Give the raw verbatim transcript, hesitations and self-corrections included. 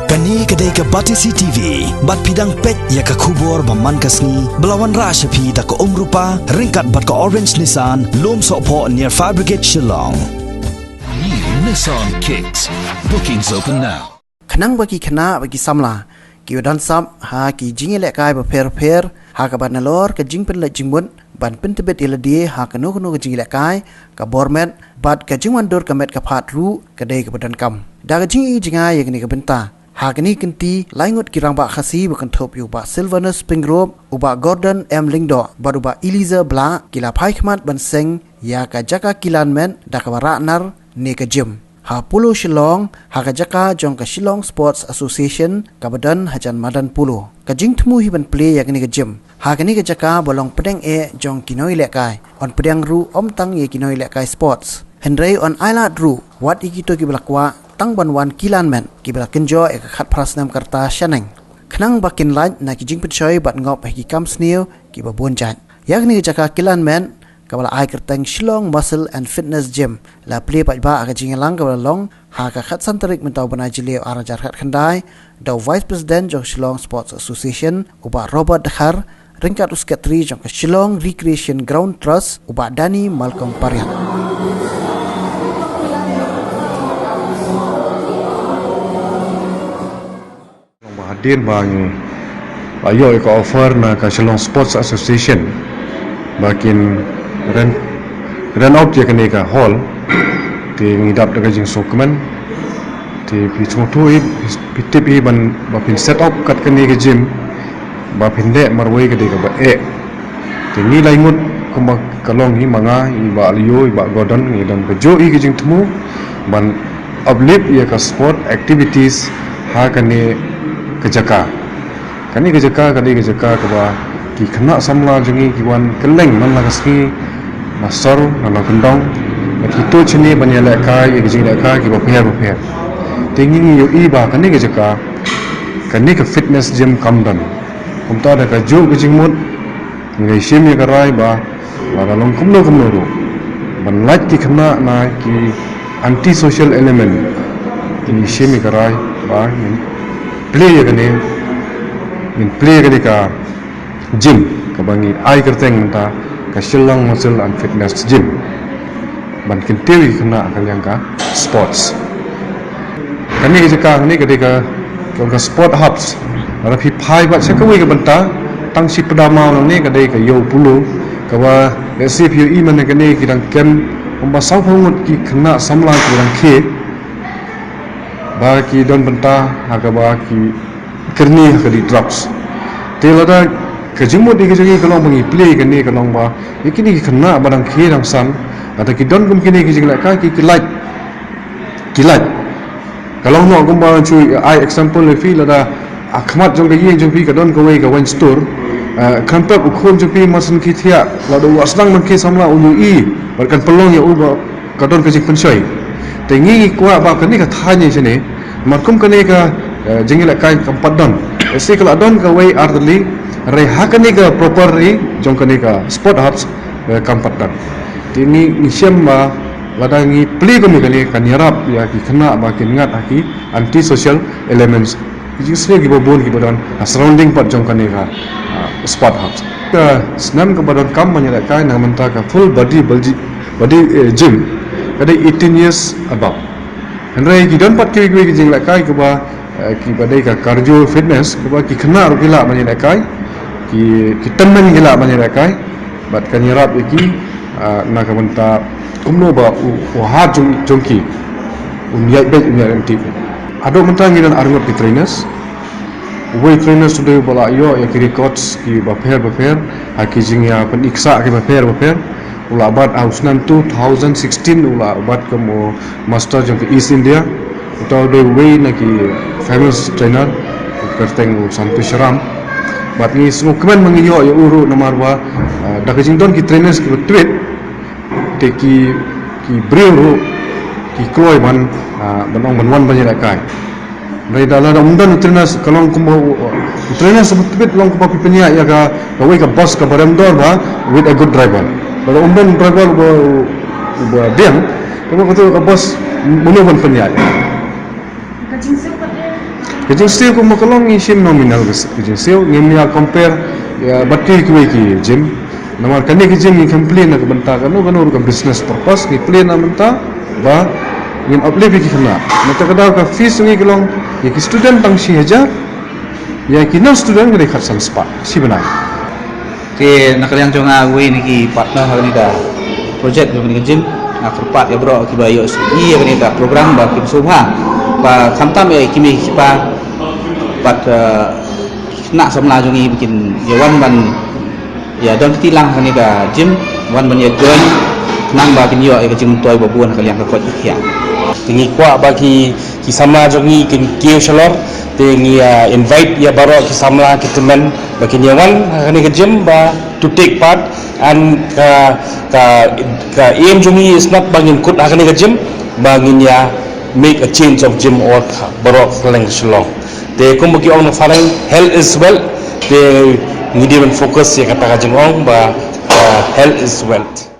Kane ka dei ka Batesi T V, bad phi dang peit ïa ka khubor ba man ka sngi, ba la wanrah sha phi da ka Umrupa, ryngkat bad ka Orange Nissan, Lumsohphoh near Fire Brigade Shillong. New Nissan Kicks. Bookings open now. Khnang ba ki khynnah bad ki samla kiba don sap ha ki jingïalehkai bapher bapher, ha kaba nalor ka jingpynleit jingmut ban pyntbit ïa lade ha kano kano ka jingïalehkai, ka bor met bad ka jingwandur ka met ka phad ruh ka dei kaba donkam. Da ka jingïohi jngai ïa kane ka bynta, ha kane ka kynti lai ngut ki rangbah Khasi ba kynthup ïa u Bah Sylvanus Pyngrope, u Bah Gordon M Lyngdoh bad u Bah Eliza Blah ki la phai khmat ban seng ïa ka jaka kilan met da kaba rah nar ne ka gym ha Polo Shillong, ha ka jaka jong ka Shillong Sports Association kaba don hajan madan Polo. Ka jingthmu hi ban plie ïa kane ka gym ha kane ka jaka ba long pdeng eh jong ki nongïalehkai, yn pdiang ruh ym tang ïa ki nongïalehkai sports, hynrei yn ailad ruh wat ïa kito kiba la kwah tang ban wan kilan met, kiba la kynjoh ïa ka khatphra snem ka rta shaneng, khnang ba kin lait na ki jingpynshoi bad ngop ha ki kam sniew kiba bun jait. Ïa kane ka jaka kilan met, kaba la ai kyrteng Shillong Muscle and Fitness Gym, la plie paidbah ha ka jingïalang kaba la long ha ka khatsan tarik mynta u bnai Jylliew ar hajar khatkhyndai, da u Vice President jong Shillong Sports Association, u Bah Robert Dkhar, ryngkat u Secretary jong ka Shillong Recreation Ground Trust, u Bah Danny Malcolm Pariat. Ba hadien ba ngi la ïoh ïa ka offer na ka Shillong Sports Association ba kin rent, rent out ïa kane ka hall, te ngi dap da ka jingsngewkmen. Te phi sngewthuh hi, phi tip hi ban ba phin set up kat kane ka gym, ba phin leh marwei ka dei kaba eh. Te ngi lai ngut kumba ka long hi, ma nga, i Bah Leo, i Bah Gordon, ngi don kajuh i ka jingthmu ban uplift ïa ka sport activities ha kane ka jaka. Kane ka jaka ka dei ka jaka kaba ki khynnah samla jong ngi ki wan kylleng man la ka sngi, na sor, na nongkyndong, bad ki tuid shane ban ïalehkai ïa ki jinglehkai kiba pher bapher. Te ngi ngi ïohi ba kane ka jaka, kane ka fitness gym kam don. Kumta da kajuh ka jingmut, ngi la shim ïa ka rai ba, ba la long kumno kumno ruh, ban lait ki khynnah na ki anti-social element, ngi shim ïa ka rai ba ngin plie ïa kane, ngin plie ïa kane ka gym kaba ngi ai kyrteng mynta ka Shillong Muscle and Fitness Gym, ban kyntiew ïa ki khynnah ha ka liang ka sports. Kane ka jaka, kane ka dei ka, ka, ka sport hubs. Lada phi phai pat sha kawei ka bynta, tang shi pdam maw nangne ka dei ka Ïew Polo, kaba lehse phi ïohi mynne kane ki dang kem kumba sawphew ngut ki khynnah samla ki dang khie, ba ki don bynta ha kaba ki kyrni ha ka dei drugs. Te lada ka jingmut ïa ka jong ngi ka long ba ngi plie kane ka long ba ïa kine ki khynnah ba dang khie dang san, lada ki don kum kine ki jinglehkai ki, ki lait, ki lait. Ka long noh kumba ngan shu ai example ïa phi, lada ha khmat jong ka ïing jong phi ka don kawei ka wine store, eh, khlem pep u khun jong phi mar shen ki thiah, lada u la sdang ban khie samla un ïohi bad kan pynlong ïa u ba ka don ka jingpynshoi. Te ngi ngi kwah ba kane ka thaiñ shane, namar kum kane ka, eh, jingïalehkai kam pat don. Lehse ka la don kawei ar tylli, hynrei ha kane ka property jong kane ka sport hubs, eh, kam pat don. Te ngi ngi shem ba lada ngi plie kum kane kan ïarap ïa ki khynnah ba kin ngat ha ki anti-social elements. Ki jingsniew kiba bun kiba don ha surrounding pat jong kane ka, ah, sport hubs. Ka snem kaba donkam ban ïalehkai na ka bynta ka full body, body, body, eh, gym ka dei eighteen years above. Hynrei ki don pat kiwei kiwei ki jinglehkai kiba, eh, kiba dei ka cardio fitness, kiba ki khynnah ruh ki lah ban ïalehkai, ki, ki tymmen ki lah ban ïalehkai. Bad kan ïarap ïa ki, ah, na ka bynta kumno ba u, u hat jong, jong ki un ïaid beit, un ïaid ryntih. Haduh mynta ngi don arngut ki trainers. Uwei trainers u dei uba la ïoh ïa ki records kiba pher bapher ha ki jingïapyni ksah kiba pher bapher. U la bat ha u snem two thousand sixteen, u la bat kum u master jong ka East India. Uta u dei uwei na ki famous trainer, u kyrteng u Santosh Ram. Bad ngi sngewkmen ba ngi ïoh ïa u ruh namar ba, ah, da ka jingdon ki trainers kiba twit, te ki, ki briew ruh ki kloi ban, ah, ban ong ban wan ban ïalehkai. Hynrei da lada ym don u trainers ka long kumba u, u trainers ba twit long kumba phi pynïaid ïa ka, kawei ka bus kaba rem dor ba with a good driver. Lada ym don driver uba, uba biang, kaba kata ka bus mano ban pynïaid. Ka jingsiew kumba ka long ngi shim nominal ka jingsiew, ngim ïa compare ïa bad kiwei ki gym. Namar kane ka gym ngi khlem plie na ka bynta kano kano ruh ka business purpose, ngi plie na bynta ba ngin uplift ïa ki khynnah. Nangta ka daw ka fees ngi ka long ïa ki student tang shi hajar, ïa ki non student ngi dei khatsan spah shi bnai. Te na ka liang jong nga, uwei na ki partner ha kane ka project jong kane ka gym, nga kyrpad ïa baroh kiba ïoh ïa kane ka program ba kim sngewbha ba khamtam ïa ki kmie ki kpa bad, eh, ki khynnah samla jong ngi ba kin ïa wan ban ïa don kti lang ha kane ka gym, wan ban ïa join, khnang ba kin ïoh ïa ka jingmyntoi ba bun ha ka liang ka koit ka khiah. Te ngi kwah ba ki ki samla jong ngi kin kiew shalor, te ngi, ah, invite ïa baroh ki samla ki tymmen ba kin ïa wan ha kane ka gym ba to take part, and ka, ka, ka aim jong ngi is not ba ngin kut ha kane ka gym, ba ngin ïa make a change of gym or baroh kylleng Shillong. Te kumba ki ong na phareng, health is wealth, te ngi dei ban focus ïa kata ka jingong ba, ah, health is wealth.